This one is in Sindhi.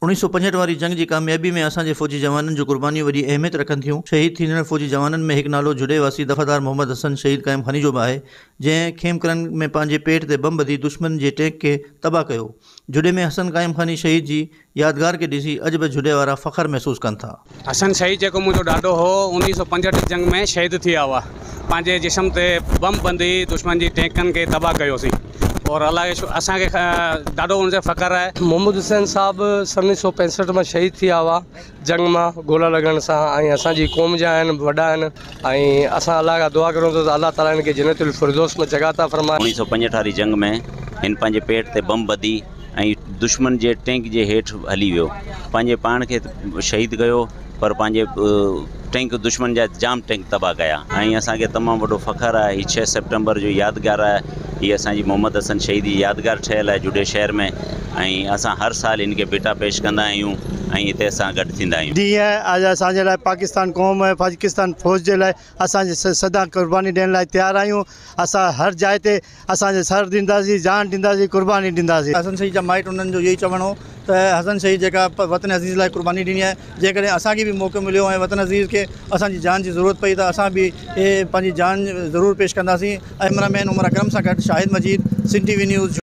1965 واري جنگ جي ڪاميابي ۾ اسان جي فوجي جوانن جون قربانيون وڏي اهميت رکن ٿيون. شهيد ٿيندڙ فوجي جوانن ۾ هڪ نالو جهڏي واسي دفعدار محمد حسن شهيد قائم خاني جو به آهي، جنهن کيمڪرن ۾ پنهنجي پيٽ تي بم ٻڌي دشمن جي ٽينڪ کي تباهه ڪيو. جهڏي ۾ حسن قائم خاني شهيد جي يادگار کي ڏسي اڄ به جهڏي وارا فخر محسوس ڪن ٿا. حسن شهيد جيڪو منهنجو ڏاڏو هو، 1965 جي جنگ ۾ شهيد ٿي ويا هئا. پنهنجي جسم تي بم ٻڌي دشمن جي ٽينڪن کي تباهه ڪيوسين. اور الله کي اسان کي ڏاڍو ان تي فخر آهي. محمد حسين صاحب سن 1965 ۾ شهيد ٿيا هئا جنگ مان گولا لڳڻ سان ۽ اسان جي قوم جا آهن وڏا آهن ۽ اسان الله کان دعا ڪريون ٿا ته الله تعالي هن کي جنت الفردوس ۾ جڳهه عطا فرمائي. 1965 واري جنگ ۾ هن پنهنجي پيٽ تي بم ٻڌي ۽ دشمن جي ٽينڪ جي هيٺ هلي ويو پنهنجي پاڻ کي شهيد ڪيو پر پنهنجي ٽينڪ دشمن جا جام ٽينڪ تباهه ڪيا ۽ اسان کي تمام وڏو فخر آهي هي 6 سيپٽمبر جو يادگار آهي هي اسان جي محمد حسن شهيد جي يادگار ٺهيل آهي جهڏي شهر ۾ ۽ اسان هر سال هن کي ڀيٽا پيش ڪندا آهيون ۽ هتي اسان گڏ ٿيندا آهيون. ڏينهن آهي اسان جي لاء پاڪستان قوم ۽ پاڪستان فوج جي لاء اسان سدا قرباني ڏيڻ لاء تيار آهيون اسان هر جاء تي اسان جي سر ڏينداسين جان ڏينداسين قرباني ڏينداسين. حسن شهيد جا مائٽ انهن جو اهو ئي چوڻ هو ته حسن شهيد جيڪا وطن عزيز لاء قرباني ڏني آهي جيڪڏهن اسان کي به موقعو مليو ۽ وطن عزيز کي اسان جي جان جي ضرورت پئي ته اسان به پنهنجي جان ضرور پيش ڪنداسين. ڪئميرا مين عمر اڪرم سان گڏ Shahid Majeed, Sindh T V news.